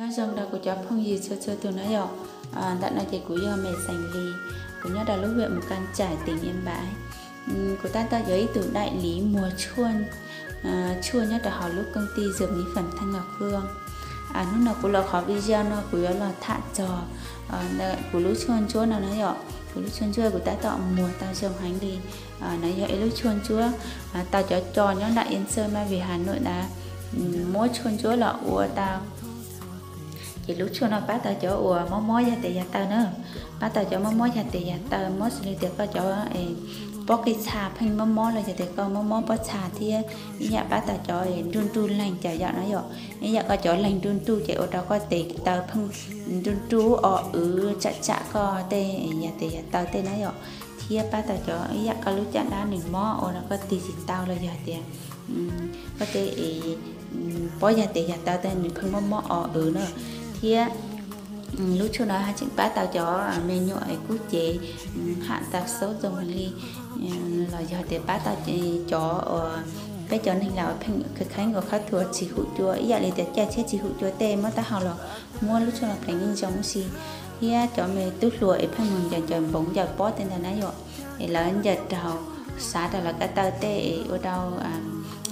Nyob zoo rau kuv cov phooj ywg txhua txhua tus na yom. Ntawm no ces kuv yog Mem Xeem Lis, kuv nyob rau lub huyện Mù Cang Chải, tỉnh Yên Bái. Kuv tab tom yuav ib tug đại lý mua tshuaj, tshuaj nyob rau hauv lub công ty dược mỹ phẩm Thanh Ngọc Hương. Hnub no kuv los qhov video no kuv yuav los tham txog kuv lub tshuaj ntsuab no na yom. Kuv lub tshuaj ntsuab kuv tab tom muag tau zoo heev li. No yog ib lub tshuaj ntsuab tau cov co nyob nram Yên Sơn, Ba Vì, Hà Nội ntawd muab tshuaj ntsuab los ua tau. Ces lub tshuaj no pab tau cov uas mob mob yog tes yog taw na, pab tau cov mob mob yog tes yog taw, mob xws li tias koj cov pob qij txha pheej mob mob los yog tias koj mob mob pob txha thiab ib yam pab tau cov nruj nruj leeg cov yam no yom. Ib yam koj cov leeg nruj nruj ces ua rau koj tes taw pheej nruj nruj o wv tsam tsam koj tej yog tes yog taw tej na yom. Thiab pab tau cov ib yam koj lub caj dab nws mob ua rau koj tig tsis tau los yog tias koj tej pob yog tes yog taw tej nws pheej mob mob o wv na. Thiab lub tshuaj no haj tseem pab tau cov me nyuam kub cev ham tau xaub zoo heev li, los yog tias pab tau cov uas peb cov neeg laus pheej kheev kheev ua khab thuas tsis hum cua, ib yam li tias caij tsheb tsis hum cua tej muab taub hau los muab lub tshuaj no pleev yeej zoo huv si. Thiab cov me tub hluas es pheej mus ncaws ncaws npoov ncaws pob tej ntawd na yom, es lawv ncaws raug, xav rau lawv ko taw tej es ua rau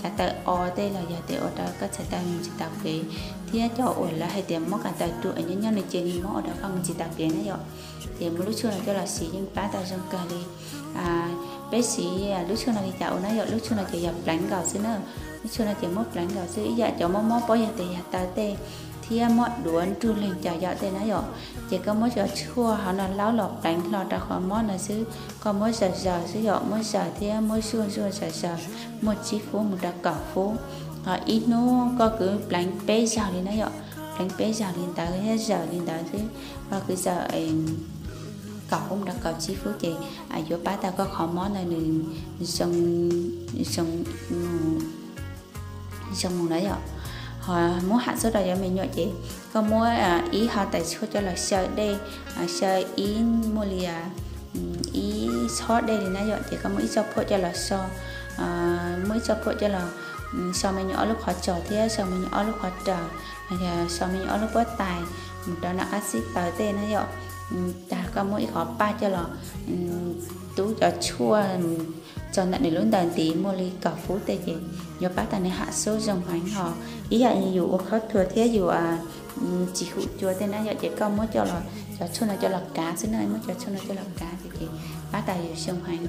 ko taw o tej los yog tias ua rau koj txhais taw mus tsis tau kev. Thiab cov uas lawv hais tias mob ko taw ruam es nyob nyob nws cia li mob ua rau koj mus tsis tau kev na yom, ces muab lub tshuaj no coj los siv yeej pab tau zoo kawg li. Peb siv lub tshuaj no li cas ua na yom? Lub tshuaj no ces yog pleev nkaus xwb na. Lub tshuaj no ces muab pleev nkaus xwb, ib yam cov mob mob pob yog tes yog taw tej thiab mob duav nruj leeg cov yam tej na yom. Ces koj muab cov tshuaj hauv no laub los pleev hlo rau qhov mob no xwb, koj muab zaws zaws xwb yom, muab zaws thiab muab zuaj zuaj zaws zaws, muaj tsib fub mus rau kaum fub. Ho ib hnub koj kwv pleev peb zaug li na yom, pleev peb zaug li ntawd thiab zaws li ntawd xwb, koj kwv zaws kaum fub mus rau kaum tsib fub ces yuav pab tau koj qhov mob ntawd nws zoo, zoo, zoo mus na yom. Ho muab ham xub rau cov me nyuam ces koj muab ib hau tais tshuaj coj los xyaw dej, xyaw ib muaj li ib tshob dej li na yom, ces koj muab ib txoj phuam coj los so, muab ib txoj phuam coj los so me nyuam ob lub qhov tsos thiab so me nyuam ob lub qhov raws, so me nyuam ob lub pob tais mus rau nram qab xib taws tej na yom. Tag koj muab ib qhov paj coj los tub cov tshuaj txog ntawm nws lub ntawd ntiv muaj li kaum fub tej ces yuav pab tau nws ham xub zoo heev. Ho ib yam li yus ua khab thuas thiab yus tsis hum cua tej na yom, ces koj muab coj los, cov tshuaj no coj los kav xwb na, muab cov tshuaj no coj los kav ces pab tau yus zoo heev.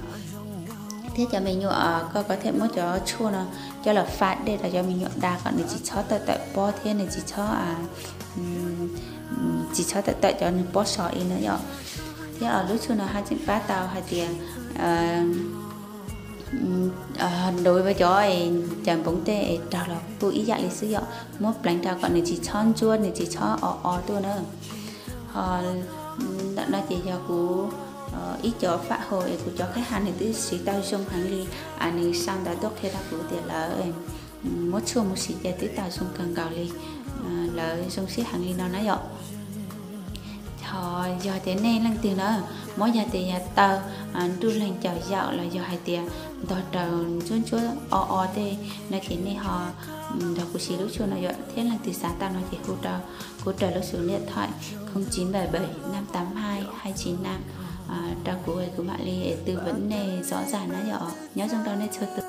Thiab cov me nyuam koj có thể muab cov tshuaj no coj los fa dej rau cov me nyuam da kom nws tsis txhob tawm tawm pob thiab nws tsis txhob, tsis txhob tawm tawm cov nws pob so li na yom. Thiab lub tshuaj no haj tseem pab tau hais tias đối với cov caws npoov tej raug los kuj ib yam li xwb yom, muab pleev rau kom nws tsis txhob ntsuab nws tsis txhob o o tuaj na. Ho ntawm no ces yog kuv ib cov fam hau es kuv cov kheej has nws twb siv tau zoo heev li, nws sau ntawv tuaj qhia rau kuv tias lawv muab tshuaj mus siv ces twb tau zoo kawg nkaus li, lawv zoo siab heev li no na yom. Ho yog tias nej leej twg na mob yog tias yog taw, nruj leeg caum yaum los yog hais tias ntog raws ntsuab ntsuab o o tej no ces nej ho nrog kuv siv lub tshuaj no yom. Thiab leej twg xav tau no ces hu rau kuv raws lub số điện thoại không chín bảy bảy năm tám hai hai chín năm rau kuv, kuv mam li tư vấn nej rõ ràng na yom. Nyob zoo rau nej txhua tus.